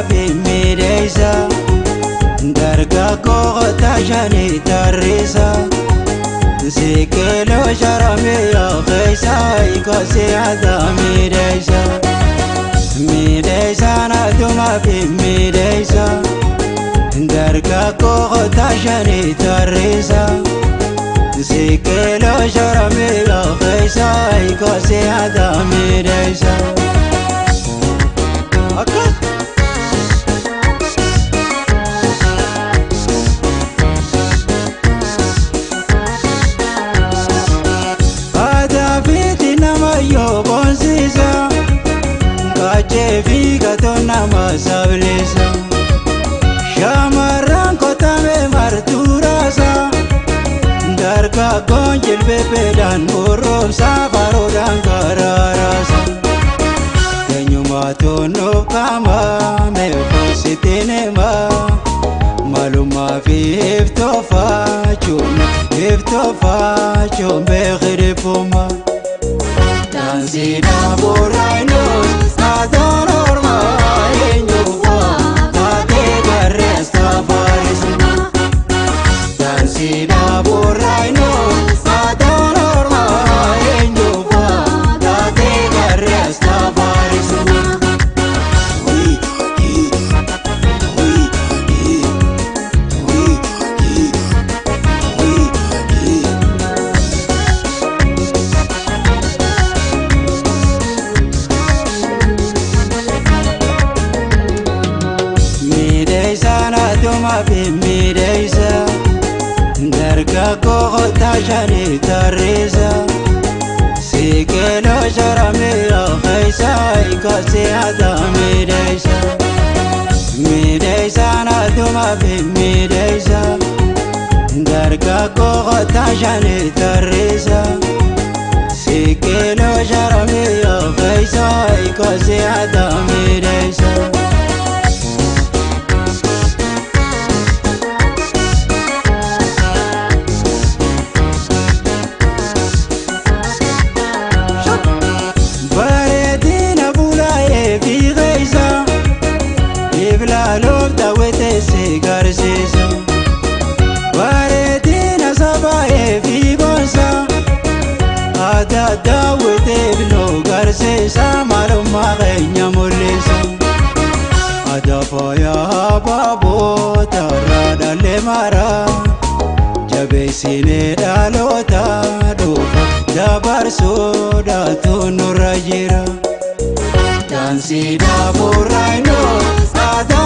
fi miidheessa dargaggoo shanii tarreessa siqiloo sharamee keessa ikoosi aadaa miidheessa miidheessa naatuma fi miidheessa dargaggoo shanii tarreessa siqiloo sharamee keessa ikoosi aadaa miidheessa. Kaachee gato nama sablisa shamarran kotame martuurasa dargaggoon jilbeebeedhaan borroomsa faroodhaan garaarasa eenyumaatu nuuf qaama meeqositiin hima malummaa fi iftoofachuun beekirifuma. Daansiidhaa booraayinuus aadaan ormaa eenyuufaa taatee barreessa faarisuma. Daansiidhaa booraayinuus aadaan ormaa eenyuufaa taatee barreessa faarisuma. Fi miidheessa dargaggoo shanii tarreessa siqiloo sharamee keessa ikoosi aadaa miidheessa miidheessa naatuma fi miidheessa dargaggoo shanii tarreessa siqiloo sharamee keessa ikoosi aadaa miidheessa. Bareedina sabaa'ee fi boonsa aadaa daawwitee biloo garsiisa maalummaa keenya mul'isa. Aadaa faayaa abaaboota irraa dhalli mara jabeessinee dhaloota dhufa dabarsuudhaatu nurra jira. Daansiidhaa booraayinuus aadaan